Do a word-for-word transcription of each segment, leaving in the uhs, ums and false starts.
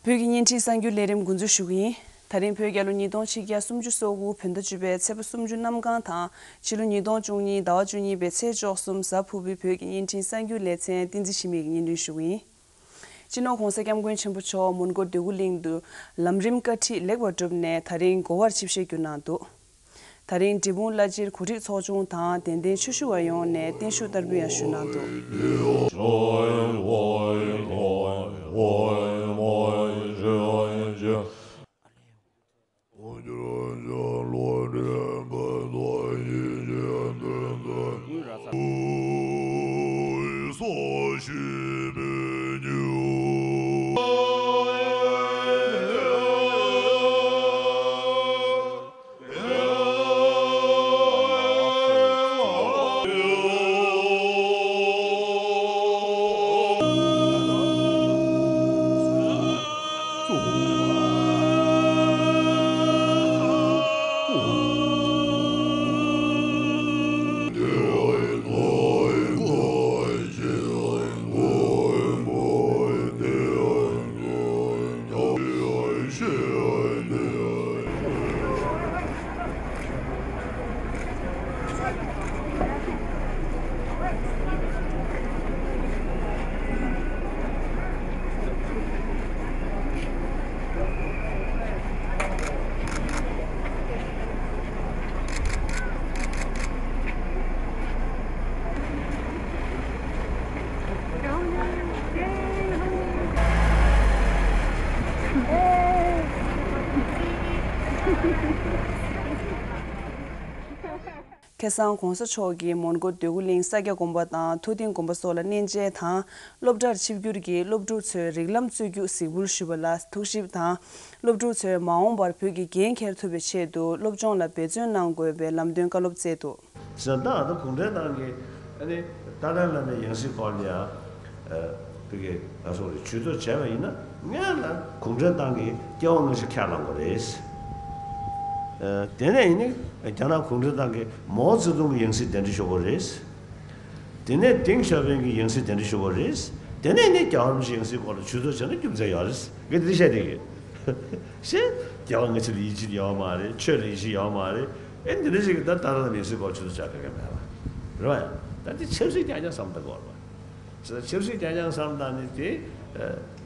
བོད་ཀྱི་བརྙན་འཕྲིན་གསར་འགྱུར་ལས་རིམ་འགོ་འཛུགས་ཞུ་གི་ཡིན། ད་རིང་བོད་རྒྱལ་ལོ་ཉིས་སྟོང་ཆིག་བརྒྱ་སུམ་ཅུ་སོ་དགུ་བོད་ཟླ་བཅུ་པའི་ཚེས་པ་སུམ་ཅུ་གནམ་གང་དང་ཕྱི་ལོ་ཉིས་སྟོང་བཅུ་གཉིས་ཟླ་བ་བཅུ་གཉིས་པའི་ཚེས་བཅུ་གསུམ་གཟའ་ཕུར་བུའི་བོད་ཀྱི་བརྙན་འཕྲིན་གསར་འགྱུར་ལེ་ཚན་བསྟན་འཛིན་འཆི་མེད་ཀྱིས་སྙན་སྒྲོན་ཞུ་གི་ཡིན། སྤྱི་ནོར་༧གོང་ས་༧སྐྱབས་མགོན་ཆེན་པོ་མཆོག་མོན་གྷོ་འདོད་རྒུ་གླིང་དུ་ལམ་རིམ་བཀའ་ཁྲིད་ལེགས་པར་གྲུབ་ནས་ད་རིང་གོ་བར་ཆིབས་ཞལ་བསྒྱུར་གནང་འདུག། ད་རིང་འབྲས་སྤུངས་བླ་སྤྱིར་གོ་སྒྲིག་ཚོགས་ཆུང་དང་དད་ལྡན་ཆོས་ཞུ་བ་ཡོངས་ནས་བརྟན་བཞུགས་བསྟར་འབུལ་ཡང་ཞུས་གནང་འདུག། ཁ་སང་༧གོང་ས་མཆོག་གིས་མོན་གྷོ་འདོད་རྒུ་གླིང་ས་སྐྱ་དགོན་པ་དང་ཐུབ་བསྟན་དགོན་པ་སོགས་ལ་གནས་མཇལ་དང་། སློབ་གྲྭར་ཆིབས་བསྒྱུར་གྱིས་སློབ་ཕྲུག་ཚོའི་རིགས་ལམ་རྩོད་རྒྱུགས་གཟིགས་འབུལ་ཞུས་པ་ལ་ཐུགས་ཞིབ་དང་། སློབ་ཕྲུག་ཚོས་མ་འོངས་པར་བོད་ཀྱི་འགན་འཁྱེར་ཐུབ་པའི་ཆེད་དུ་སློབ་སྦྱོང་ལ་འབད་བརྩོན་གནང་དགོས་པའི་ལམ་སྟོན་བཀའ་སློབ་སྩལ་འདུག། ཟེར་ན་ད་ལྟ་གུང་ཁྲན་ཏང་གི་ཨ་ནི་ཏཱ་ལའི་བླ་མའི་ཡང་སྲིད་སྐོར་ལ་ཡང་ཨ་བོད་ཀྱི་ང་ཚོ་རེ་ཇུས་གཏོགས་བྱས་པ་ཡིན་ན་སྔོན་ལ་གུང་ཁྲན་ཏང་གི་སྐྱེ་བ་སྔ་ཕྱི་ཁས་བླངས་དགོས་རེད། ཨ་དེ་ནས་ཡིན་ནི་རྒྱ་ནག་གུང་ཁྲན་ཏང་གི་མའོ་ཙེ་ཏུང་གི་ཡང་སྲིད་གདན་འདྲེན་ཞུ་དགོས་རེད། དེ་ནས་ཏེང་ཞའོ་ཕིང་གི་ཡང་སྲིད་གདན་འདྲེན་ཞུ་དགོས་རེད། དེ་ནས་ནི་རྒྱལ་བ་རིན་པོ་ཆེའི་ཡང་སྲིད་སྐོར་ལ་ཇུས་གཏོགས་བྱས་ན་རྒྱུ་མཚན་ཡོད་རེད། ངས་དེ་འདྲ་བཤད་བསྡད་ཡོད། ཤེས། རྒྱལ་བ་ང་ཚོ་ལ་ཡིད་ཆེས་ཡོད་མ་རེད། ཆོས་ལ་ཡིད་ཆེས་ཡོད་མ་རེད། ཨེ་འདི་འདྲ་ཞིག་ད་ད་ལྟ་ནས་སྲིད་སྐོར་ཆུ་ཚོད་ཆགས་ཀྱི་མེད་པ་རེད་བ། ད་འདི་ཆབ་སྲིད་རྐྱང་རྐྱང་བསམ་བཏང་དགོས་རེད་བ། ཆབ་སྲིད་རྐྱང་རྐྱང་བསམ་བཏང་ནས་དེ་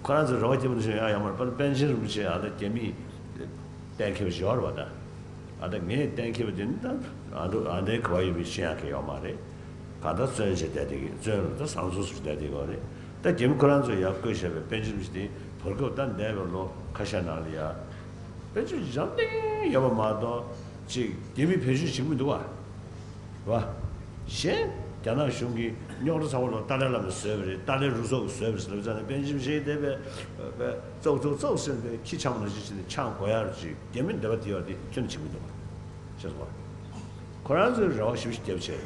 ཁོ་རང་ཚོ་རེ་བ་སྐྱེ་བ་འདི་ཞིག་ཡང་ཡོད་མ་རེད། པཎ་ཆེན་རིན་པོ་ཆེ་ཨ་ད་རྒྱ་མིས་གཏན་འཁེལ་བ་ཞིག་ཡོད་རེད་བ། ད་ཨ་ད་ངས་གཏན་འཁེལ་བ་དེ་ནི་ད་ཨ་འདྲ་ཨ་འདྲའི་གོ་བ་ཡོད་པའི་ཤེས་ཡག་གི་ཡོད་མ་རེད། གང་ལྟར་བཙོན་བྱས་བསྡད་དེ་གི་བཙོན་ལ་ད་བཟང་ཚུལ་སུ་བསྡད་དེ་གི་རེད། ད་རྒྱ་མི་ཁོ་རང་ཚོས་ཡར་བསྐོས་བཞག་པའི་པཎ་ཆེན་རིན་པོ་ཆེ་དེ་བར་སྐབས་ད་འདས་པའི་ལོ་ཁ་ཤས་ནང་ལ་ཡ་དཔེ་ཆ་འཇམ་ཐིང་ཡོད་པ་མ་གཏོགས་ཅིག་རྒྱ་མི་བེད་སྤྱོད་བྱེད་ཀྱི་མི་འདུག་བ། བ། གཞན་རྒྱ་ནག་གཞུང་གིས་རྙོག་དྲ་ཚ་བོ་ལ་ཏཱ་ལའི་བླ་མས་བཟོས་པ་རེད། ཏཱ་ལའི་རུ་ཚོགས་ཀྱིས་བཟོས་པ་རེད་ཟེར་ལབ་ཙང་ནས་པཎ་ཆེན་རིན་པོ་ཆེ་དེ་བས་བཙོག་བཙོག་བཙོག་ཟེར་ནས་ཁྱི་འཆང་བ་ནང་བཞིན་བྱས་ནས་འཆང་དགོས་ཡ་རུ་ཅིག་རྒྱ་མི་འདོད་པ་དེ་ཡོད་དེ་ཁྱོན་ནས་བྱེད་ཀྱི་མི་འདུག་བ། ཤེས་སོང་བ། ཁོ་རང་ཚོའི་རེ་བ་ཞིབ་ཞིབ་བརྒྱབ་བྱས།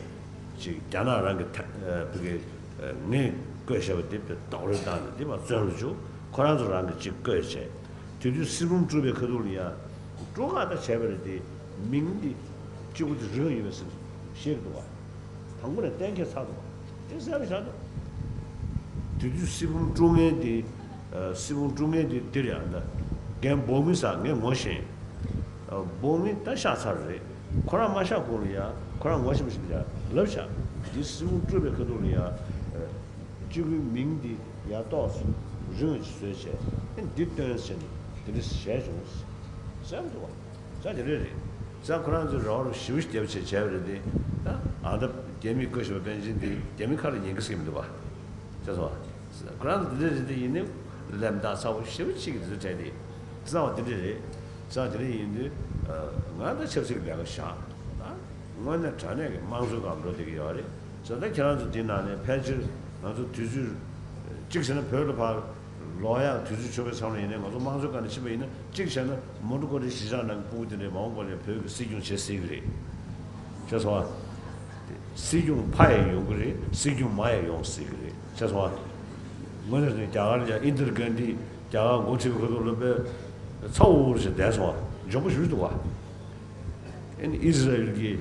ཅིག་རྒྱ་ནག་རང་གི་ཐ་ཨ་བོད་ཀྱི་ཨ་ངས་བསྐོས་བཞག་པ་དེ་རྡོག་རོལ་བཏང་ནས་དེ་མར་བཙོན་ལ་བཅུག་ཁོ་རང་ཚོ་རང་གིས་ཅིག་བསྐོས་བྱས། དེ་དུས་སྲིད་བུམ་དཀྲུགས་པའི་ཁ་ཐུག་ལ་ཡ། དཀྲུག་ཁག་ད་བྱས་པ་རེད་དེ། མིང་འདི་གཅིག་པུ་དེ་རིང་ཡོད་པའི་སྲིད་ཤེས་འདུག་བ། དང་པོ་ནས་གཏན་འཁེལ་ཚར་འདུག་བ། དེ་གསལ་པོ་བཞག་འདུག་དེ་དུས་སྲིད་བུམ་དཀྲུག་མཁན་དེ། ཨ་སྲིད་བུམ་དཀྲུག་མཁན་དེ་འདིར་ཡང་ད། རྒན་འབོག་མི་ཟེར་ངས་ངོ་ཤེས། འབོག་མི་ད་གཤགས་ཚར་རེད། ཁོ་རང་མ་གཤགས་གོང་ལ་ཡ་ཁོ་རང་ངོ་ཤེས་པ་ཞིག་ལ་ཡ་ལབ་བཞག་འདི་སྲིད་བུམ་དཀྲུགས་པའི་ཁ་ཐུག་ལ་ཡ། སྤྱི་བོའི་མིང་འདི་ཡ་ཏོག་ཙམ་རིང་བ་ཅིག་བཟོས་བྱས་ཨེ་འདི་སྟོན་ཟེར་ནས་དེ་འདྲ་བྱས་བྱུང་། གསལ་པོ་འདུག་བ། ས་དེ་འདྲ་རེད། ས་ཁོ་རང་ཚོས་རོགས་རམ་ཞེ་པོ་ཞིག་བརྒྱབ་བྱས་བྱས་པ་རེད་དེ། ད་ཨ་ད་རྒྱ་མིས་བསྐོས་བཞག་པའི་པཎ་ཆེན་འདི་རྒྱ་མི་ཁ་ལ་ཉན་གི་སྲིད་མི་འདུག་བ། ཤེས་སོང་བ། ཁོ་རང་ཚོ་འདི་འདྲ་རེད་དེ་ཡིན་ནའི་གླེན་རྟགས་ཚ་བོ་ཞེ་པོ་ཅིག་གི་འདི་ཚོ་དྲན་ཏེ། གསང་བ་འདི་འདྲ་རེད། གསང་བ་འདི་འདྲ་ཡིན་དུས་ང་ད་ཆབ་སྲིད་ཀྱི་ལས་ཀ་བཞག་ད་དངོས་གནས་དྲང་གནས་ཀྱི་དམངས་གཙོའི་སྒང་འགྲོ་བསྡད་ཀྱི་ཡོད་རེད། བྱས་ཙང་ཁྱེད་རང་ཚོ་འདི་ནང་ནས་ཕལ་ཆེར་ང་ཚོ་དུས་ཚོད་གཅིག་བྱས་ན་བོད་ལ་ཕར་ལོག་ཡག་དུས་ཚོད་ཆོག་པའི་མཚམས་ལ་ཡིན་ནའི་ང་ཚོ་དམངས་གཙོའི་སྒང་ནས་ཕྱིན་པ་ཡིན་ན་གཅིག་བྱས་ན་མོན་གྷོ་ཀོ་ཊའི་གཞིས་ཆགས་ནང་གི་སྤུ་གུ་དེ་འདྲས་མ་འོངས་པ་ལ་བོད་ཀྱི་སྲིད་སྐྱོང་བྱེད་སྲིད་ཀྱི་རེད། ཤེས་སོང་ཨ། སྲིད་སྐྱོང་ཕ་ཡང་ཡོང་གི་རེད། སྲིད་སྐྱོང་མ་ཡང་ཡོང་སྲིད་ཀྱི་རེད། ཤེས་སོང་ཨ། དངོས་གནས་རྒྱ་གར་ལ་ཡང་ཨིན་དིར་གྷན་དྷི་རྒྱ་གར་འགོ་ཁྲིད་པའི་ཁ་ཐུག་ལ་དཔེ་ཚ་འུར་འུར་བྱས་བསྡད་སོང་ཨ། འཇོན་པོ་ཞེ་པོ་ཅིག་འདུག་ཨ། ཨ་ནི་ཨི་ཟི་ར་ཨེལ་གྱི་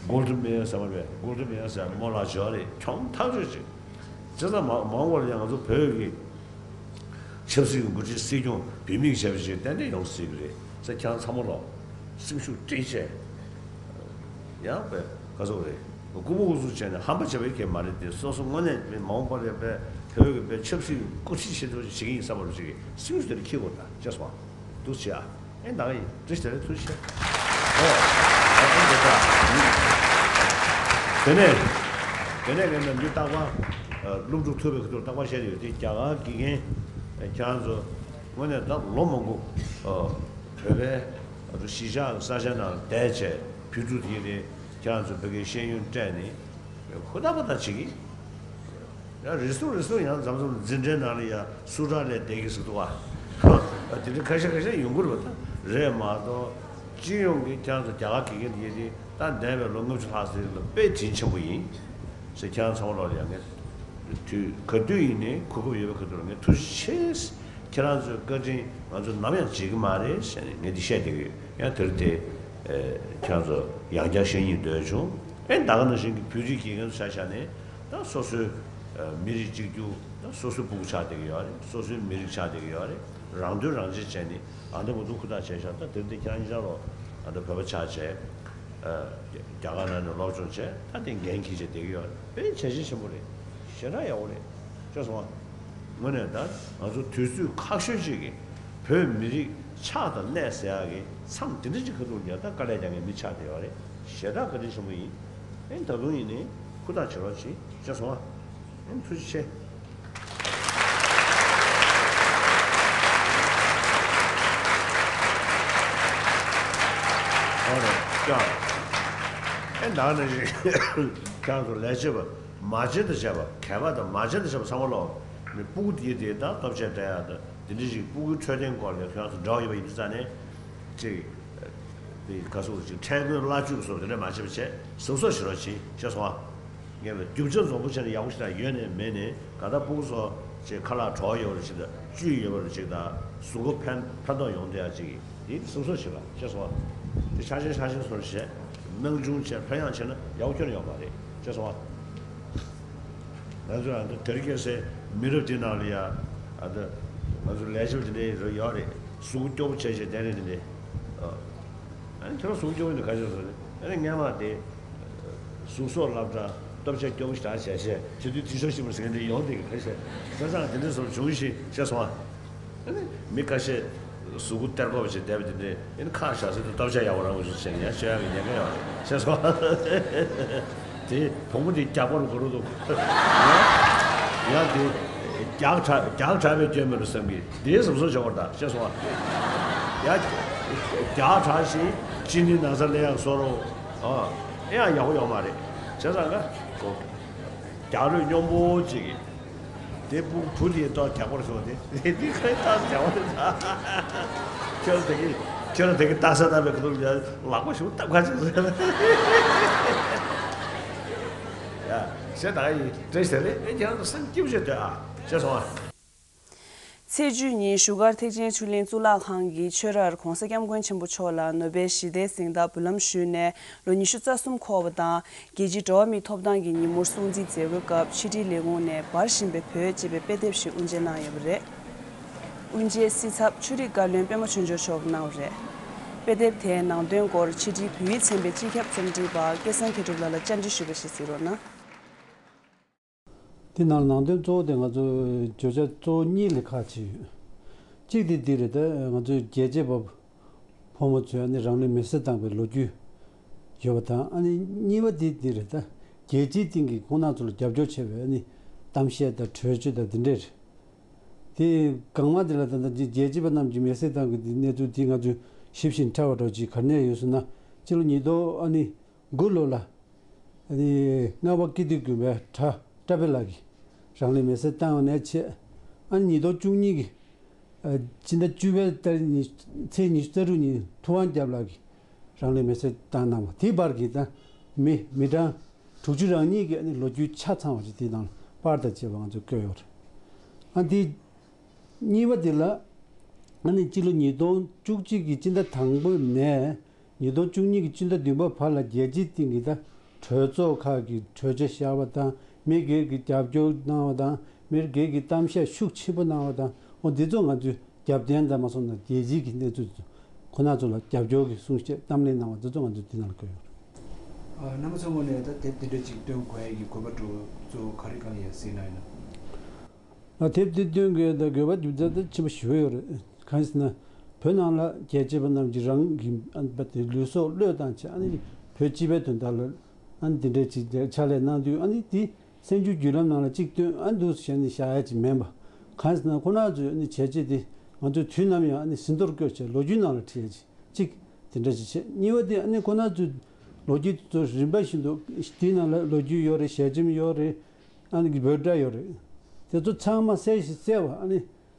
གོལ་ཌི་མེ་ཡར་ཟེར་བ་རེད། གོལ་ཌི་མེ་ཡར་ཟེར་མོ་ལ་འཇོག་རེད། གྱོང་ཐག་ཆོད་ཅིག་བྱས་ཙང་མ་མ་འོངས་པ་ལ་ཡང་ང་ཚོ་བོད་ཀྱི་ ཆབ་སྲིད་ཀྱི་འགོ་ཁྲིད་སྲིད་སྐྱོང་བུད་མེད་བྱས་པ་ཞིག་ཏན་ཏན་ཡོང་སྲིད་ཀྱི་རེད་ཟེར། ཁྱེད་རང་ཚང་མ་ལོ་སེམས་ཤུགས་སྤྲད་བྱས། ཡང་པས་ག་ཚོད་རེད། ལྐུགས་པ་ཨུ་ཚུགས་བྱས་ནས་ཧམ་པ་བྱས་པའི་ཁྱད་མ་རེད་དེ། སོ་སོ་དངོས་གནས་མ་འོངས་པར་ཡང་པས་བོད་ཀྱི་པས་ཆབ་སྲིད་ཀྱི་འགོ་ཁྲིད་བྱེད་ཐུབ་བྱེད་ཀྱི་ཡིན་བསམ་པ་ཞིག་གི་སེམས་ཤུགས་དེ་འཁྱེར་དགོས། ད་ཅེས་སོང་། འདུག་བྱས་ཨ། ཨེ་ད་ག་ཡིན། བཀྲ་ཤིས་བདེ་ལེགས། ཐུགས་རྗེ་ཆེ། ཨོ། ཨ་ཁུ་འདི་ད། དེ་ནས། དེ་ནས་ངས་ནམ་རྒྱུན་རྟག་པར། ཨ། སློབ་ཕྲུག་ཐུག་པའི་ཁ་ཐུག་རྟག་པར་བཤད་ཡོད་དེ། རྒྱ་གར་དགེ་རྒན་ཁྱེད་རང་ཚོ་དངོས་གནས་ད་ལོ་མང་པོ། ཨ། བོད་པའི་གཞིས་ཆགས་ས་ཆ་ནང་བསྡད་བྱས་བོད་ཕྲུག་དེ་རེད། ཁྱེད་རང་ཚོ་བོད་སྐད་ཤེས་ཡོན་སྤྲད་ནས་ཧུར་ཐག་པ་ཐག་བྱེད་ཀྱི། ཡང་རེ་ཟུང་རེ་ཟུང་ཡང་མཚམས་མཚམས་འཛིན་གྲྭའི་ནང་ལ་ཡང་སུ་ཊར་ལས་བསྡད་ཀྱི་ཟེར་འདུག་བ། དེ་འདྲ་ཁ་ཤས་ཁ་ཤས་ཡོང་གི་རེད་པ། ད་རེད་མ་གཏོགས་སྤྱི་ཡོངས་ཀྱི་ཁྱེད་རང་ཚོ་རྒྱ་གར་དགེ་རྒན་དེ་ཡིན་དུས་ད་འདས་པའི་ལོ་ལྔ་བཅུ་ལྷག་ཙམ་ལ་དཔེ་དྲིན་ཆེན་པོ་ཡིན་ཟེར། ཁྱེད་རང་ཚང་མ་ལོག་ལ་ཡང་ངས་དུས་ག་དུས་ཡིན་ནའི་གོ་སྐབས་ཡོད་པའི་ཁ་ཐུག་ལ་ངས་ཐུགས་རྗེ་ཆེ། ཁྱེད་རང་ཚོའི་བཀའ་དྲིན་ང་ཚོ་ནམ་ཡང་བརྗེད་ཀྱི་མ་རེད་ཟེར་ནས་ངས་འདི་བཤད་བསྡད་ཀྱི་ཡོད། ཡང་དེར་དེ། ཨེ། ཁྱེད་རང་ཚོ་ཡང་བསྐྱར་བཤད་སྙིང་འདོད་བྱུང་། ཨེ་ད་ག་ནང་བཞིན་གྱི་བོད་རིགས་དགེ་རྒན་ཚོ་ཆ་བཞག་ནས་ད་སོ་སོའི། ཨ། མི་རིགས་གཅིག་གྱུར། ད་སོ་སོའི་སྤུ་གུ་ཆགས་བསྡད་ཀྱི་ཡོད་རེད། སོ་སོའི་མི་རིགས་ཆགས་བསྡད་ཀྱི་ཡོད་རེད། རང་དོན་རང་གཅེས་བྱས་ནས་ཨ་འདྲ་མ་འདུག་ཧུར་ཐག་བྱས་ཤག་ད་དེར་འདི་ཁྱེད་རང་ཉིད་ཆ་རོགས་ཨ་འདྲ་བོད་པ་ཆགས་བྱས། ཨ། རྒྱ་གར་ནང་ནས་སློབ་སྦྱོང་བྱས། ད་དེ་འགན་འཁྱེར་བྱས་བསྡད་ཀྱི་ཡོད་རེད། དཔེ་བྱས་རྗེས་ཆེན་པོ་རེད། ཞེ་དྲག་ཡག་པོ་རེད། ཤེས་སོང་ང་། དངོས་གནས་ད་ང་ཚོ་དུས་ཚོད་ཁག་ཤོས་ཅིག་གི་བོད་མི་རིགས་ཆགས་དང་གནས་ཟེར་ཡག་གི་མཚམས་དེ་འདྲ་ཅིག་ཁ་ཐུག་ལ་ཡང་ད་དཀའ་ལས་རྒྱག་མཁན་མི་ཆགས་བསྡད་ཡོད་རེད། ཞེ་དྲག་བཀའ་དྲིན་ཆེན་པོ་ཡིན། ཨེ་ད་དུང་ཡིན་ནའི་ཧུར་ཐག་བྱེད་རོགས་གྱིས། ཤེས་སོང་ང་། ཨེ་ཐུགས་རྗེ་ཆེ། ཨོ་རེད་ཀྱང་། ཨེ་ནང་ནས་ཁྱེད་ཚོ་ལས་བྱེད་པ་མ་བྱན་དུ་བྱས་པ། མཁས་པ་དང་མ་བྱན་དུ་བྱས་པ་ཚང་མ་ལོག་ནས་སྤུ་གུ་དེའི་དེ་དང་སྟོབས་ཆེ་སྤྲད་ཡག་དང་དེ་འདྲ་ཞིག་སྤུ་གུའི་འཕྲོད་བསྟེན་སྐོར་ལ་ཁྱེད་ཚོ་འབྲེལ་བ་ཡོད་པ་ཡིན་དུས་ཙང་ནས་ཅིག་དེ་ག་སོགས་ཅིག་ཁྲལ་དགོས་གླ་བཅུག་སོགས་དེ་འདྲ་མ་བྱེད་པ་བྱས་གཟབ་གཟབ་བྱེད་རོགས་གྱིས། ཤེས་སོང་ང་། ངས་ལ་རྒྱུ་ཆ་འཛོམས་པོ་བྱས་ནས་ཡག་པོ་ཞིག་དང་ཡོད་ནས་མེད་ནས་ག་ད་སྤུ་གུ་ཚོ་ཅིག་ཁ་ལག་གྲོགས་ཡོད་པ་ཅིག་དང་བཅུད་ཡོད་པ་ཅིག་དང་གཟུགས་པོ་ཕན་ཕན་ཐོགས་ཡོང་བསྡད་ཡག་ཅིག་དེ་གཟབ་གཟབ་བྱེད་པ། ཤེས་སོང་ང་། དེ་ཆ་ཆེན་ཆ་ཆེན་བཟོ་བྱས་སྨན་བཅོས་བྱས་ཕན་ཡག་བྱས་ན་ཡག་པོ་ཁྱོན་ནས་ཡོད་མ་རེད། ཤེས་སོང་ང་། ང་ཚོ་ཨ་ད་དེ་རིང་ཁ་སང་མི་རབས་འདི་ནང་ལ་ཡ་ཨ་ད་ང་ཚོ་ལས་བྱེད་པ་དེ་འདྲའི་རོ་ཡོད་རེད། གཟུགས་པོ་སྐྱོ་པོ་བྱས་བྱས་བསྡད་རེད་དེ་འདྲའི། ཨ་ནི་ཁྱེད་རང་གཟུགས་སྐྱོ་པོ་འདི་ག་ཚོད་བཟོ་རེད། ཨ་ནི་སྔན་མ་དེ་གཟུགས་གསོ་སློབ་གྲྭ་སྟོབས་ཆག་སྐྱོ་པོ་ཞིག་བྱས་བྱས་དུས་དུས་ཚོད་ཞིག་མ་ཟིན་འདི་ཡོང་དེ་ག་ཤེས། བྱས་ཙང་དེ་འདྲའི་བཟོ་བྱུང་ཞིག་ཤེས་སོང་ང་། ཨ་ནི་མི་ཁ་ཤས་གཟུགས་པོ་སྟེར་དགོས་པ་ཞིག་བསྡད་པ་དེ་འདྲའི་ཨ་ནི་ཁག་བཞག་ཟེར་དུས་སྟོབས་ཆག་ཡག་པོ་རང་གི་བཟོ་བྱས་ནས་ཡང་སྤྱོད་ཡག་གི་ཉེན་ཁ་ཡོད་རེད། ཤེས་སོང་ང་། དེ་བུ་མོ་དེ་རྒྱགས་པ་རུ་ག་རུ་འདུག་ཡང་དེ་རྒྱགས་དྲགས་རྒྱགས་དྲགས་པའི་སྐྱོན་མེད་རུ་བསམ་གི། དེའི་བཟོ་བཟོ་བྱ་བར་ད་ཤེས་སོང་ང་། ཡ། རྒྱགས་དྲགས་ཤིང་གཅིན་སྙི་ན་ཚ་ལེན་ཡག་བཟོ་རོགས། ཨ། ཨེ་ཡང་ཡག་པོ་ཡོད་མ་རེད། བྱས་ཙང་ཀ་གོ། རྒྱགས་རོས་སྙོམས་པོ་གཅིག་གིས། དེ་སྤུ་བུ་དེའི་ཐོག་རྒྱགས་པར་བཟོ་དེ་དེ་ཁོའི་ཐག་རྒྱགས་པ་རེད་ད། ཁྱོད་དེ་གི་ཁྱོད་དེ་གི་ལྟ་ས་ལྟ་བའི་ཁ་ཐུག་ལ་ལག་པ་ཞིག་བཏབ་ཁ་ཅིག་རེད། ཡ། ཞེས་ད་ཡིན་བཀྲ་ཤིས་བདེ་ལེགས། ཨེ་ཁྱེད་རང་ཚོ་སེམས་སྐྱིད་པོ་བྱས་སྡོད་ཨ། ཤེས་སོང་ང་། ཚེས་བཅུ་ཉིན་བཞུགས་སྒར་ཐེག་ཆེན་ཆོས་གླིང་གཙུག་ལག་ཁང་གི་ཆོས་རར་༧གོང་ས་༧སྐྱབས་མགོན་ཆེན་པོ་མཆོག་ལ་ནོ་བེལ་ཞི་བདེའི་གཟེངས་རྟགས་འབུལ་ལམ་ཞུས་ནས་ལོ་ཉི་ཤུ་རྩ་གསུམ་འཁོར་བ་དང་རྒྱལ་སྤྱིའི་འགྲོ་བ་མིའི་ཐོབ་ཐང་གི་ཉིན་མོར་སྲུང་བརྩི་མཛད་སྒོའི་སྐབས་ཕྱི་དྲིལ་ལས་ཁུངས་ནས་འབར་བཞིན་པའི་བོད་ཅེས་པའི་དཔེ་དེབ་ཞིག་དབུ་འབྱེད་གནང་ཡོད་པ་རེད། དབུ་འབྱེད་སྲིད་ཚབ་ཆོས་རིག་བཀའ་བློན་པད་མ་ཆོས་འབྱོར་མཆོག་གིས་གནང་བ་རེད། དཔེ་དེབ་དེའི་ནང་དོན་སྐོར་ཕྱི་དྲིལ་བོད་ཡིག་ཚན་པའི་སྤྱི་ཁྱབ་རྩོམ་སྒྲིག་པ་སྐལ་བཟང་མཁས་གྲུབ་ལགས་ལ་བཅར་འདྲི་ཞུས་པ་ཞིག་གཟིགས་རོགས་གནང་། དེ་ནང་ནང་དོན་གཙོ་བོ་དེ་ང་ཚོ་བརྗོད་བྱ་གཙོ་བོ་གཉིས་ལ་ཁག་ཆེ་ཡོད། གཅིག་དེ་འདི་རེད། ད་ང་ཚོའི་རྒྱལ་གཅེས་པ་ཕོ་མོ་ཚོས་ཨ་ནི་རང་ལུས་མེར་སྲེག་བཏང་བའི་ལོ་རྒྱུས་ཡོད་པ་དང་། ཨ་ནི་གཉིས་པ་དེ་འདི་རེད། ད་རྒྱལ་སྤྱིའི་སྟེང་གི་ཁོང་རྣམ་ཚོ་ལ་རྒྱབ་སྐྱོར་བྱས་པའི་ཨ་ནི་གཏམ་བཤད་དང་གྲོས་ཆོད་དང་འདི་འདྲས་རེད། དེ་སྒང་མ་དེ་ལ་ད་ལྟ་རྒྱལ་གཅེས་པ་རྣམས་ཀྱིས་མེར་སྲེག་བཏང་གི་དེ་གནས་ཚུལ་དེ་ང་ཚོས་ཞིབ་ཅིང་ཕྲ་བ་འདྲ་ཅིག་ག་ནས་ཡོད་ཟེར་ན། སྤྱི་ལོ་ཉིས་སྟོང་ཨ་ནི་དགུ་ལོ་ལ། ཨ་ནི་རྔ་བ་སྐྱིད་སྡུག་དགོན་པའི་གྲྭ་བཀྲ་བྷེ་ལགས་ཀྱིས་རང་ལུས་མེར་སྲེག་བཏང་བ་ནས་བྱས། ཨ་ནི་ཉིས་སྟོང་བཅུ་གཉིས་ཀྱི་ཨ་སྤྱི་ཟླ་བཅུ་པའི་ཏ་རིག་ཉི་ཚེས་ཉི་ཤུ་རྩ་དྲུག་ཉིན་ཐུབ་དབང་སྐྱབས་ལགས་ཀྱིས་རང་ལུས་མེར་སྲེག་བཏང་གནང་བ་དེའི་བར་གྱི་ད་མི་མི་གྲངས་དྲུག་ཅུ་རེ་གཉིས་ཀྱི་ཨ་ནི་ལོ་རྒྱུས་ཆ་ཚང་བ་ཞིག་དེའི་ནང་ལ་པར་དང་བཅས་པ་ང་ཚོས་བཀོད་ཡོད་རེད། ཨ་འདི། གཉིས་པ་དེ་ལ། ཨ་ནི་སྤྱི་ལོ་ཉིས་སྟོང་བཅུ་གཅིག་གི་སྤྱི་ཟླ་དང་པོ་ནས་ཉིས་སྟོང་བཅུ་གཉིས་ཀྱི་སྤྱི་ཟླ་བདུན་པ་བར་ལ་རྒྱལ་སྤྱིའི་སྟེང་གི་ད་གྲོས་ཚོགས་ཁག་གི་གྲོས་ཆོད་བཞག་པ་དང་། མི་སྒེར་གྱི་རྒྱབ་སྐྱོར་གནང་བ་དང་། མི་སྒེར་གྱི་གཏམ་བཤད་ཤུགས་ཆེན་པོ་གནང་བ་དང་ འོ་འདི་ཚོ་ང་ཚོས་རྒྱབ་རྟེན་དང་མ་སོང་ན་རྒྱལ་སྤྱིའི་གི་གནས་ཚུལ་ཚོ་ཁོ་ན་ཚོ་ལ་རྒྱབ་སྐྱོར་གྱི་གསུང་བཤད་གཏམ་གླེང་གནང་བ་འདི་ཚོ་ང་ཚོས་འདི་ནང་ལ་བཀོད་ཡོད་རེད། ཨ། རྣམ་པ་ཚོའི་ངོས་ནས་ད་དེབ་འདི་འདྲ་ཅིག་བཏོན་དགོས་ཡ་གི་དགོས་པ་འདྲ་བོ་ག་རེ་གང་ཡང་གཟིགས་གནང་ཡོད་ན། ང་དེབ་འདི་བཏོན་དགོས་ཡ་ད་དགོས་པ་རྒྱུ་མཚན་ད་ཆེན་པོ་ཞེ་པོ་ཡོད་རེད། གང་ཡིན་ཟེར་ན་བོད་ནང་ལ་རྒྱལ་གཅེས་པ་རྣམས་ཀྱིས་རང་གི་ཨ་ནི་ལུས་སྲོག་བློས་བཏང་བྱས་ཨ་ནི་བོད་སྤྱི་པའི་དོན་དག་ལ་ཨ་ནི་འདི་འདྲ་ཅིག་ཕྱག་ལས་གནང་དུས་ཨ་ནི་དེ། སེམས་ཤུགས་བརྒྱུད་ལམ་ནང་ལ་གཅིག་བཏོན་ཨ་འདུག་བྱས་ནས་བཞག་ཡ་ཅིག་མིན་པ། གང་ཟེར་ན་ཁོ་ན་ཚོས་ཨ་ནི་བྱས་རྗེས་དེ་ང་ཚོས་དུས་ནམ་ཡང་ཨ་ནི་ཟིན་ཐོར་བཀོད་བྱས་ལོ་རྒྱུས་ནང་ལ་བྲིས་ཡ་ཅིག་གཅིག་དེ་འདྲ་ཅིག་བྱས། གཉིས་པ་དེ་ཨ་ནི་ཁོ་ན་ཚོས་ལོ་རྒྱུས་དེ་ཚོ་རིམ་པ་བཞིན་དུ་དེའི་ནང་ལ་ལོ་རྒྱུས་ཡོད་རེད། ཞལ་ཆེམས་ཡོད་རེད། ཨ་ནི་འབོད་སྒྲ་ཡོད་རེད། དེ་ཚོ་ཚང་མ་གསལ་ཞིང་གསལ་བ་ཨ་ནི་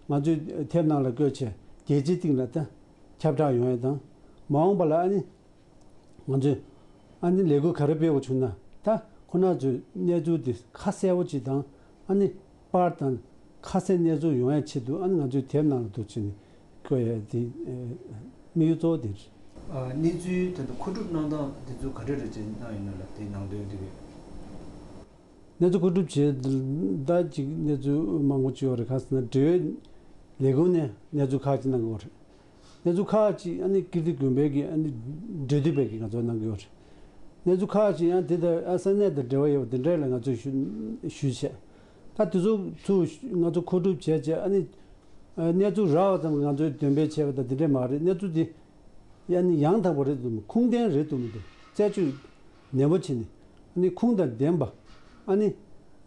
ང་ཚོས་དེབ་ནང་ལ་བཀོད་བྱས་རྒྱལ་སྤྱིའི་སྟེང་ལ་ད་ཁྱབ་བསྒྲགས་ཡོང་ཡ་དང་མ་འོངས་པ་ལ་ཨ་ནི། ང་ཚོས་ཨ་ནི་ལས་འགུལ་ག་རེ་སྤེལ་དགོས་བྱུང་ན་ད་ཁོ་ན་ཚོའི་གནས་ཚུལ་དེ་ཁ་གསལ་པོ་ཅིག་དང་ཨ་ནི་པར་དང་ཁ་གསལ་གནས་ཚུལ་ཡོང་ཡ་ཆེད་དུ་ཨ་ནི་ང་ཚོའི་དེབ་ནང་ལ་འདུག་བྱས་ནས་བཀོད་ཡ་དེ་དམིགས་ཡུལ་གཙོ་བོ་དེ་རེད། ཨ། གནས་ཚུལ་དེ་ཚོ་མཁོ་སྒྲུབ་གནང་སྟངས་དེ་ཚོ་ག་འདྲ་རེད་ཅེས་གནང་ཡོད་ན་ལ་དེའི་ནང་དོན་དེ་གས། གནས་ཚུལ་མཁོ་སྒྲུབ་བྱས་ད་ཅིག་གནས་ཚུལ་མང་པོ་ཅིག་ཡོད་རེད། ག་ཟེར་ན་འབྲེལ་ཡོད་ལས་ཁུངས་ནས་གནས་ཚུལ་ཁག་ཅིག་གནང་གི་ཡོད་རེད། གནས་ཚུལ་ཁག་ཅིག་ཨ་ནི་ཀིརྟི་དགོན་པའི་གི་ཨ་ནི་འབྲེལ་མཐུད་པའི་གི་ང་ཚོ་གནང་གི་ཡོད་རེད། གནས་ཚུལ་ཁག་ཅིག་ཡང་དེ་ལྟར་ཨ་ས་གནས་དང་འབྲེལ་བ་ཡོད་པ་དེ་འདྲ་ལ་ང་ཚོས་ཞུ་ཞུས་བྱས། ད་དེ་ཚོ་ཚུར་ང་ཚོ་མཁོ་སྒྲུབ་བྱས་བྱས་ཨ་ནི་གནས་ཚུལ་རག་པ་ཙམ་གྱིས་ང་ཚོས་འདོན་སྤེལ་བྱས་པ་དང་དེ་འདྲ་མ་རེད། གནས་ཚུལ་དེ་ཡང་ནི་ཡང་དག་པ་རེད་འདུག་མི་ཁུངས་ལྡན་རེད་འདུག་མི་འདུག་རྩད་གཅོད་ནན་པོ་བྱས་ནས་ཨ་ནི་ཁུངས་དང་ལྡན་པ་ཨ་ནི་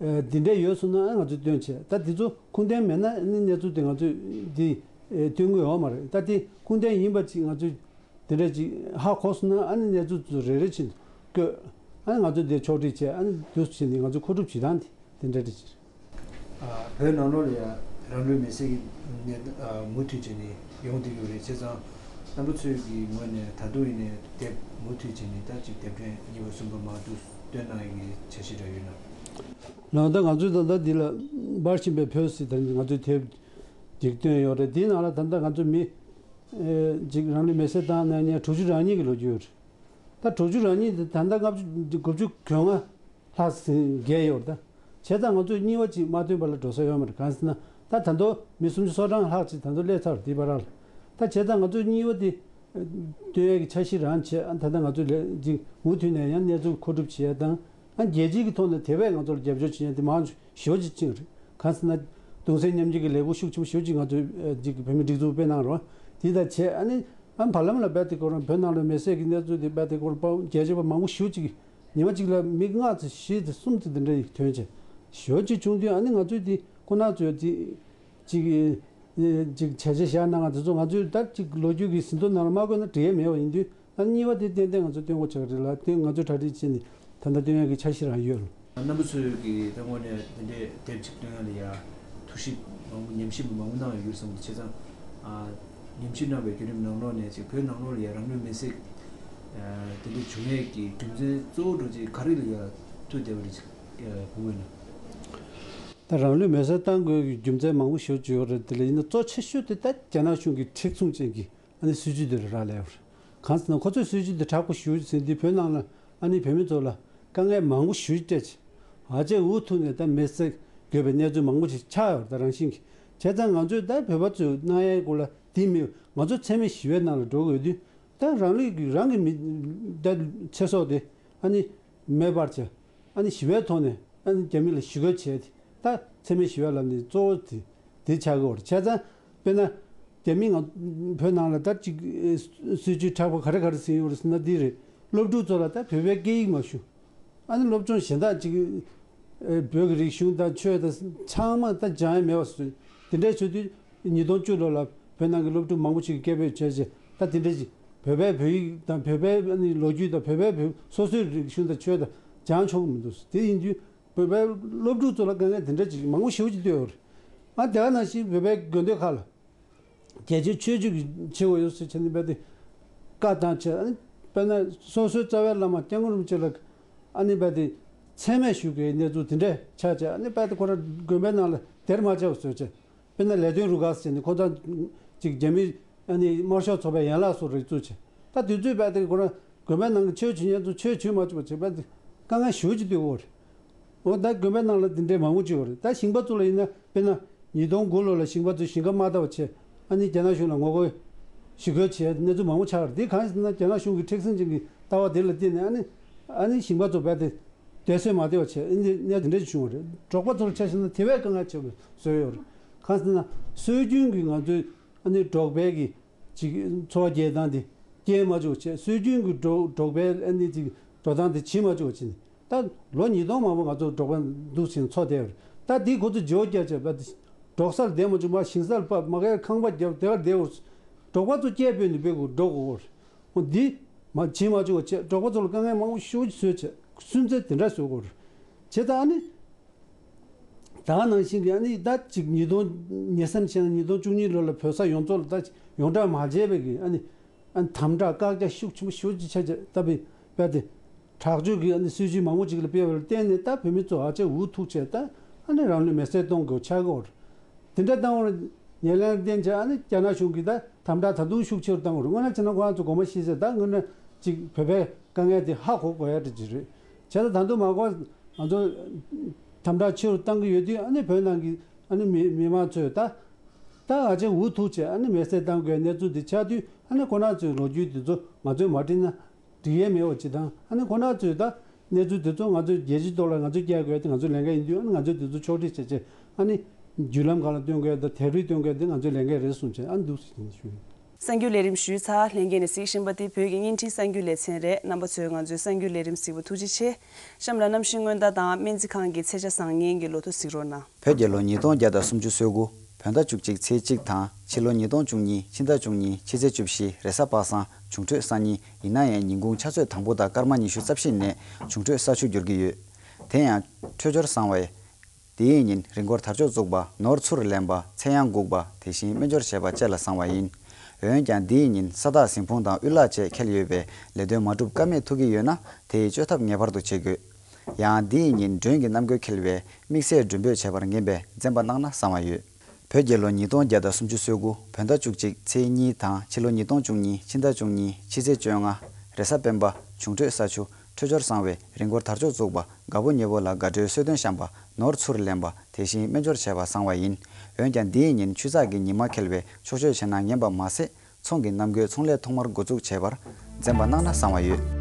འདི་འདྲ་ཡོད་སོང་ན་ང་ཚོས་བཏོན་བྱས། ད་འདི་ཚོ་ཁུངས་ལྡན་མེད་ན་ཨ་ནི་གནས་ཚུལ་དེ་ང་ཚོས་འདི་བཏོན་གི་ཡོད་མ་རེད། ད་དེ་ཁུངས་ལྡན་ཡིན་པ་ཅིག་ང་ཚོས་དེ་འདྲ་ཅིག་ཧ་གོ་སོང་ན་ཨ་ནི་གནས་ཚུལ་ཚོ་རེ་རེ་བྱས་ནས་བཀོད། ཨ་ནི་ང་ཚོས་དེ་ཕྱོགས་སྒྲིག་བྱས་ཨ་ནི་དུས་སུ་བྱས་ནས་ང་ཚོས་མཁོ་སྒྲུབ་བྱེད་སྟངས་དེ་དེ་འདྲ་རེད། ཨ། བོད་ནང་ལོགས་ལ་ཡང་རང་ལུས་མེར་སྲེག་གི་གནས་ཨ་མུ་མཐུད་བྱས་ནས་ཡོང་བསྡད་ཡོད་རེད། བྱས་ཙང་རྣམ་པ་ཚོའི་གི་ངོས་ནས་ད་དུང་ཡིན་ནའི་དེབ་མུ་མཐུད་བྱས་ནས་ད་ཅིག་དེབ་ཕྲེང་གཉིས་པ་གསུམ་པ་མར་འདུག་བཏོན་གནང་ཡག་གི་འཆར་གཞི་འདྲ་ཡོད་ན། ལགས། ད་ང་ཚོས་ད་ལྟ་འདི་ལ་འབར་བཞིན་པའི་བོད་ཟེར་ད་ང་ཚོས་དེབ་ཅིག་བཏོན་ཡོད་རེད། འདིའི་ནང་ལ་ད་ལྟ་ང་ཚོ་མི་ཨེ་ཅིག་རང་ལུས་མེར་སྲེག་བཏང་གནང་མཁན་དྲུག་ཅུ་རེ་གཉིས་ཀྱི་ལོ་རྒྱུས་ཡོད་རེད། ད་དྲུག་ཅུ་རེ་གཉིས་དེ་ད་ལྟ་ལྔ་བཅུ་དགུ་བཅུ་གོ་ལྔ་ལྷག་ཟིན་བརྒལ་ཡོད་རེད། ད་བྱས་ཙང་ང་ཚོས་རྙིང་བ་ཅིག་མ་བཏོན་པ་ལ་འགྲོ་ས་ཡོད་མ་རེད། གང་ཟེར་ན་ད་ད་དུང་མི་སུམ་ཅུ་སོ་གྲངས་ལྷག་ཅིག་ད་དུང་སླེབས་ཚར་འདི་བར་ལ། ད་བྱས་ཙང་ང་ཚོས་རྙིང་བ་དེ་བཏོན་ཡས་ཀྱི་འཆར་གཞི་རང་བྱས། ཨ་ད་ལྟ་ང་ཚོས་ལས་ཅིག་མུ་མཐུད་ནས་ཡང་གནས་ཚུལ་མཁོ་སྒྲུབ་བྱེད་ཡས་དང་། ཨ་རྒྱལ་སྤྱིའི་གི་ཐོག་ནས་དེ་བས་ང་ཚོར་རྒྱབ་སྐྱོར་བྱེད་ཡས་དེ་མང་ཞེ་པོ་ཅིག་ཕྱིན་རེད། གང་ཟེར་ན་གདུང་སེམས་མཉམ་སྐྱེད་ཀྱི་ལས་འགུལ་ཤུགས་ཆེན་པོ་ཞེ་པོ་ཅིག་ང་ཚོས་ཅིག་བོད་མིའི་སྒྲིག་འཛུགས་སྤེལ་གནང་རོགས། དེ་དང་བྱས་ཨ་ནི། ཨ་བར་ལམ་ལ་རྦད་དེ་ཁོ་རང་བོད་ནང་ལ་མེར་སྲེག་གི་གནས་ཚུལ་དེ་རྦད་དེ་ཁོ་རང་དཔའ་བོ་རྒྱལ་གཅེས་པ་མང་པོ་ཞེ་པོ་ཅིག་ཉི་མ་གཅིག་ལ་མི་ལྔ་ཙམ་བཞི་ཙམ་གསུམ་ཙམ་དེ་འདྲ་ཡིས་ཐོན་བྱས་ཞེ་པོ་ཅིག་བྱུང་དུས་ཨ་ནི་ང་ཚོས་དེ་ཁོ་ན་ཚོས་དེ་ཅིག་ཅིག་བྱས་རྗེས་བཞག་གནང་བ་དེ་ཚོ་ང་ཚོས་ད་ཅིག་ལོ་རྒྱུས་ཀྱི་ཟིན་ཐོ་ནང་ལ་མ་བཀོད་ན་འགྲིག་ཡས་མེད་པ་ཡིན་དུས། ཨ་གཉིས་པ་དེ་ཏན་ཏན་ང་ཚོ་སྟོན་དགོས་ཆགས་རེད་ལ་དེ་ང་ཚོས་གྲ་སྒྲིག་བྱས་ནས་ད་ལྟ་སྟོན་ཡག་གི་འཆར་གཞི་རང་ཡོད། རྣམ་པ་ཚོས་ཀྱི་ད་དངོས་གནས་དེ་འདྲའི་དེབ་ཅིག་སྟོན་ཡག་ལ་ཡ་ཐུགས་ཞིབ་མང་པོ་ཉམས་ཞིབ་མང་པོ་གནང་ཡོད་བསམ་གྱི། བྱས་ཙང་ཨ་ཉམས་ཞིབ་གནང་བའི་བརྒྱུད་རིམ་ནང་ལོགས་ནས་ཅིག་བོད་ནང་ལོགས་ལ་ཡ་རང་ལུས་མེར་སྲེག་ཨ་དེ་འདྲ་བྱུང་ཡག་གི་རྒྱུ་མཚན་གཙོ་བོ་འདྲ་ཅིག་ག་རེ་ལ་ཡ་ཐུག་བསྡད་པ་རེད་ཅིག་ཨ་གོ་གི་ཡོད་ན། ད་རང་ལུས་མེར་སྲེག་བཏང་དགོས་ཀྱི་རྒྱུ་མཚན་མང་པོ་ཞེ་པོ་ཅིག་ཡོད་རེད། དེ་ལ་ཡིན་ན་གཙོ་ཆེ་ཤོས་དེ་ད་རྒྱ་ནག་གཞུང་གི་མཁྲེགས་བཟུང་ཅན་གྱི་ཨ་ནི་སྲིད་ཇུས་དེ་རུ་རག་ལས་པ་རེད། གང་ཟེར་ན་ཁོ་ཚོའི་སྲིད་ཇུས་དེ་དྲག་པོ་ཞེ་པོ་ཅིག་ཟིན་དུས་བོད་ནང་ལ་ཨ་ནི་བོད་མི་ཚོ་ལ་དཀའ་ངལ་མང་པོ་ཞེ་པོ་ཅིག་སྤྲད་བྱས་ཨ་ཅེ་འུ་ཐུག་ནས་ད་མེར་སྲེག་དགོས་པའི་གནས་ཚུལ་མང་པོ་ཞིག་ཆགས་ཡོད་རེད། ད་རང་བཞིན་གྱི་བྱས་ཙང་ང་ཚོས་ད་བོད་པ་ཚོས་གནང་ཡའི་སྐོར་ལ་དེ་མིན་ང་ཚོ་འཚེ་མེད་ཞི་བའི་ནང་ལ་འགྲོ་དགོས་དུས་ད་རང་ལུས་ཀྱི་རང་གི་མི་ད་ཚེ་སྲོག་དེ་ཨ་ནི་མེ་འབར་བྱས། ཨ་ནི་ཞི་བའི་ཐོག་ནས་ཨ་ནི་རྒྱ་མི་ལ་ཞི་རྒོལ་བྱས་ཏེ་ད་འཚེ་མེད་ཞི་བའི་ལམ་ནས་གཙོ་བོ་དེ་དེ་ཆགས་ཀྱི་ཡོད་རེད། བྱས་ཙང་དཔེར་ན་རྒྱ་མི་ང་བོད་ནང་ལ་ད་ཅིག་སྲིད་ཇུས་དྲག་པོ་ག་རེ་ག་རེ་ཟིན་ཡོད་རེད་ཟེར་ན་འདི་རེད། སློབ་ཕྲུག་ཚོ་ལ་ད་བོད་པའི་སྐད་ཡིག་མ་ཞུ། ཨ་ནི་སློབ་སྦྱོང་གཞན་དག་ཅིག་བོད་ཀྱི་རིག་གཞུང་དང་ཆོས་དང་ཚང་མ་ད་སྦྱང་ཡ་མེད་པ་བཟོས། དེ་འདྲའི་བྱེད་དུས་ཉིས་སྟོང་བཅུ་ལོ་ལ་བོད་ནང་གི་སློབ་ཕྲུག་མང་པོ་ཞིག་གིས་སྐད་འབོད་བྱས་རྗེས་ད་དེ་འདྲ་ཅིག་བོད་པའི་བོད་ཡིག་དང་བོད་པའི་ཨ་ནི་ལོ་རྒྱུས་དང་བོད་པའི་བོད་སོ་སོའི་རིག་གཞུང་དང་ཆོས་དང་སྦྱང་ཆོག་གི་མི་འདུག་དེ་ཡིན་དུས་བོད་པའི་སློབ་ཕྲུག་ཚོ་ལ་དཀའ་ངལ་དེ་འདྲ་ཅིག་མང་པོ་ཞེ་པོ་ཅིག་བསྟོད་ཡོད་རེད། ཨ་དེ་ག་ནང་བཞིན་བོད་པའི་དགོན་སྡེ་ཁག་ལ་རྒྱལ་སྤྱིའི་ཆོས་བརྒྱུད་ཀྱི་ཆེ་བོ་ཡོད་ཟེར་བྱས་ནས་རྦད་དེ་བཀའ་བཏང་བྱས། ཨ་ནི་དཔེར་ན་སོ་སོའི་རྩ་བའི་བླ་མ་སྐྱབས་མགོན་རིན་པོ་ཆེ་ལ་ཨ་ནི་རྦད་དེ་མཚན་སྨད་ཞུ་དགོས་གནས་ཚུལ་དེ་འདྲ་ཆགས་བྱས། ཨ་ནི་རྦད་དེ་ཁོ་རང་དགོན་པའི་ནང་ལ་སྡེར་མ་བཅའ་བ་བཟོས་བྱས། དཔེར་ན་ལས་དོན་རུ་ཁག་ཟེར་ནས་ཁོ་ཚང་ཅིག་རྒྱ་མི་ཨ་ནི་དམར་ཤོག་ཚོགས་པའི་ཡན་ལག་སོགས་རེ་བཙུགས་བྱས། ད་དུས་ཚོད་རྦད་དེ་ཁོ་རང་དགོན་པའི་ནང་གི་ཆོས་བྱེད་མཁན་ཚོ་ཆོས་བྱེད་མ་བཅུག་པ་བྱས་རྦད་དེ་དཀའ་ངལ་ཞེ་པོ་ཅིག་འདུག་གོ་རེད། འོ་ད་དགོན་པའི་ནང་ལ་འདི་འདྲའི་མང་པོ་ཅིག་ཡོད་རེད། ད་ཞིང་པ་ཚོ་ལ་ཡིན་ན་དཔེར་ན་ ཉིས་སྟོང་དགུ་ལོ་ལ་ཞིང་པ་ཚོས་ཞིང་ཁ་མ་བཏབ་པ་བྱས། ཨ་ནི་རྒྱ་ནག་གཞུང་ལ་ངོ་རྒོལ་ཞི་རྒོལ་བྱས་གནས་ཚུལ་མང་པོ་ཆགས་རེད། འདི་གང་ཡིན་ཟེར་ན་རྒྱ་ནག་གཞུང་གི་མཁྲེགས་འཛིན་ཅན་གྱི་ལྟ་བ་འདི་ལ་བརྟེན་ནས། ཨ་ནི་ཨ་ནི་ཞིང་པ་ཚོ་རྦད་དེ་བསྡད་སྲོལ་མ་བདེ་བ་བྱས། ཨ་ནི་གནས་དེ་འདྲ་ཞིག་བྱུང་བ་རེད། འབྲོག་པ་ཚོར་ཆ་བཞག་ན་དེ་བས་དཀའ་ངལ་ཆེ་བའི་བཟོས་ཡོད་རེད། གང་ཟེར་ན་སྲོལ་རྒྱུན་གྱི་ང་ཚོའི་ཨ་ནི་འབྲོག་པའི་གི་ཅིག་འཚོ་བ་སྐྱེལ་སྟངས་དེ་སྐྱེལ་མ་བཅུག་བྱས། སྲོལ་རྒྱུན་གྱི་འབྲོག་འབྲོག་པའི་ཨ་ནི་ཅིག་འགྲོ་སྟངས་དེ་བྱེད་མ་བཅུག་བྱས་ནས། ད་ལོ་ཉིས་སྟོང་མང་པོ་ང་ཚོ་འབྲོག་པ་འདུག་ཟིན་འཚོ་བསྡད་ཡོད་རེད། ད་འདི་ཁོ་ཚོ་བརྗེ་པོ་རྒྱག་བྱས་པ་དེ་འབྲོག་སར་བསྡད་མ་བཅུག་མར་ཞིང་སར་ཕབ། མ་གིར་ཁང་པ་བརྒྱབ། དེ་གར་བསྡད་འོ། འབྲོག་པ་ཚོ་སྐད་སྤེལ་ནས་སྤེལ་དགོས། འགྲོ་དགོས་འོ། འོ་འདི་མ་བྱེད་མ་བཅུག་བྱས་འབྲོག་པ་ཚོ་ལ་དཀའ་ངལ་མང་པོ་ཞེ་པོ་ཅིག་བཟོས་བྱས། སུན་གཙེར་དེ་འདྲ་བཟོ་དགོས་རེད། བྱས་ཙང་ཨ་ནི། ད་ག་ནང་བཞིན་གྱི་ཨ་ནི་ད་ཅིག་ཉིས་སྟོང་ཉེ་སར་བྱས་ན་ཉིས་སྟོང་བཅུ་གཉིས་ལོ་ལ་བོད་ས་ཡོངས་རྫོགས་ལ་ད་ཡོངས་བསྒྲགས་མ་བྱས་པའི་གི་ཨ་ནི་ཨ་ནི་དམ་དྲག་བཀག་རྒྱ་ཤུགས་ཆེན་པོ་ཞེ་པོ་ཅིག་ཆགས་བྱས། ད་བི་བས་ཏེ་དྲག་སྤྱོད་ཀྱི་ཨ་ནི་སྲིད་ཇུས་མང་པོ་ཅིག་ལ་སྤེལ་བ་ལ་བརྟེན་ནས། ད་བོད་མི་ཚོ་ཨ་ཅེ་འུ་ཐུག་བྱས། ད་ཨ་ནི་རང་ལུས་མེར་སྲེག་གཏོང་དགོས་ཆགས་ཀྱི་ཡོད་རེད། དེ་འདྲ་བཏང་བར་ཉེར་ལེན་བརྟེན་བྱས་ཨ་ནི་རྒྱ་ནག་གཞུང་གིས་ད་དམ་དྲག་ད་དུང་ཤུགས་ཆེ་རུ་བཏང་བ་རེད། དངོས་གནས་བྱས་ན་ཁོ་རང་ཚོ་དགོངས་པ་ཞིག་བྱས། ད་དངོས་གནས་ཅིག་བོད་པའི་དཀའ་ངལ་དེ་ཧ་གོ་དགོས་ཡ་འདྲ་ཅིག་རེད། བྱས་ཙང་ད་དུང་མ་གོ་ང་ཚོ་དམ་དྲག་ཆེ་རུ་བཏང་གི་ཡོད་དུས། ཨ་ནི་བོད་ནང་གི་ཨ་ནི་མི་མི་མང་ཚོས་ད་ད་ཨ་ཅེ་འུ་ཐུག་བྱས་ཨ་ནི་མེར་སྲེག་བཏང་དགོས་གནས་ཚུལ་འདི་ཆགས་དུས། ཨ་ནི་ཁོ་རང་ཚོའི་ལོ་རྒྱུས་འདི་ཚོ་ང་ཚོས་མ་བྲིས་ན་འགྲིག་ཡས་མེད་པ་ཅིག་དང་། ཨ་ནི་ཁོ་རང་ཚོས་ད་གནས་ཚུལ་དེ་ཚོ་ང་ཚོས་རྒྱལ་སྤྱིའི་ཐོག་ལ་ང་ཚོས་རྒྱག་དགོས་ཏེ་ང་ཚོའི་ལས་འགན་ཡིན་དུས། ཨ་ནི་ང་ཚོས་དེ་ཚོ་ཕྱོགས་སྒྲིག་བྱས་བྱས། ཨ་ནི་བརྒྱུད་ལམ་སྒང་ལ་སྟོན་དགོས་དང་དེབ་རིགས་སྟོན་དགོས་དེ་ང་ཚོའི་ལས་འགན་རེད་གསུངས་བྱས། ཨ་ནི་འདུག་ཟེར་ཞུ། གསར་འགྱུར་ལས་རིམ་ཞུས་ཚར། ལྷན་རྒྱས་ནས་གཟིགས་བཞིན་པ་དེ་བོད་ཀྱི་བརྙན་འཕྲིན་གསར་འགྱུར་ལེ་ཚན་རེད། རྣམ་པ་ཚོས་ང་ཚོའི་གསར་འགྱུར་ལས་རིམ་གཟིགས་པར་ཐུགས་རྗེ་ཆེ། གཤམ་ལ་གནམ་གཤིས་སྔོན་བརྡ་དང་སྨན་རྩིས་ཁང་གི་ཚེས་ཆ་བཟང་ངན་གྱི་ལོ་ཐོ་གཟིགས་རོགས་གནང་། བོད་རྒྱལ་ལོ་ཉིས་སྟོང་བརྒྱ་དང་སུམ་ཅུ་སོ་དགུ་བོད་ཟླ་བཅུ་གཅིག་ཚེས་གཅིག་དང་། ཕྱི་ལོ་ཉིས་སྟོང་བཅུ་གཉིས་ཕྱི་ཟླ་བཅུ་གཉིས་ཕྱི་ཚེས་བཅུ་བཞི་རེས་གཟའ་པ་སངས། འབྱུང་འཕྲོད་སང་ཉིན། ཡིན་ན་ཡང་ཉིན་གུང་ཆུ་ཚོད་དང་པོ་དང་སྐར་མ་ཉི་ཤུ་རྩ་བཞི་ནས་འབྱུང་འཕྲོད་ས་ཆུ་འགྱུར་གྱི་ཡོད། དེ་ཡང་འཕྲོད་སྦྱོར་བཟང་བས། དེའི་ཉིན་རི་མགོར་དར་ལྕོག་བཙུགས་པ། ནོར་ཚུར་ལེན་པ། ཚེ་ཡང་འགུགས་པ། དེ་བཞིན་སྨན་སྦྱོར་བྱེད་པ་བཅས་ལ་བཟང་བ་ཡིན། འོན་ཀྱང་འདིའི་ཉིན་ས་བདག་ཟིན་ཕུང་དང་དབུལ་ལག་བཅས་འཁེལ་ཡོད་པས། ལས་དོན་མ་འགྲུབ་ཀ་མེད་ཐུག་གི་ཡོད་ན། དེའི་བཅོས་ཐབས་ངེས་པར་དུ་བྱེད་དགོས། ཡང་འདིའི་ཉིན་མགྲོན་གྱི་གནམ་སྒོ་འཁེལ་བས། དམིགས་བསལ་མགྲོན་འབོད་བྱེད་པར་ངན་པས་འཛེམ་པ་གནང་ན་བཟང་བ་ཡོད། བོད་རྒྱལ་ལོ་ཉིས་སྟོང་བརྒྱ་དང་སུམ་ཅུ་སོ་དགུ་བོད་ཟླ་བཅུ་གཅིག་ཚེས་གཉིས་དང་། ཕྱི་ལོ་ཉིས་སྟོང་བཅུ་གཉིས་ཕྱི་ཟླ་བཅུ་གཉིས་ཕྱི་ཚེས་བཅོ་ལྔ་རེས་གཟའ་སྤེན་པ། འབྱུང་འཕྲོད་ས་ཆུ། འཕྲོད་སྦྱོར་བཟང་བས། རི་མགོར་དར་ལྕོག་བཙུགས་པ། དགའ་པོ་ཉེ་པོ་ལ་དགའ་སྤྲོའི་གསོལ་སྟོན་བཤམས་པ། ནོར་ཚུར་ལེན་པ། དེ་བཞིན་སྨན་སྦྱོར་བྱས་པ་བཟང་བ་ཡིན། འོན་ཀྱང་འདིའི་ཉིན་ཆུ་ཚགས་ཀྱི་ཉི་མ་འཁེལ་བས། ཕྱོགས་བཅོས་བྱས་ན་ངན་པ་མ་ཟད། ཚོང་གི་གནམ་སྒོའི་ཚོང་ལས་ཐོག་མར་འགོ་འཛུགས་བྱེད་པར་འཛེམ་པ་གནང་ན་བཟང་བ་ཡོད།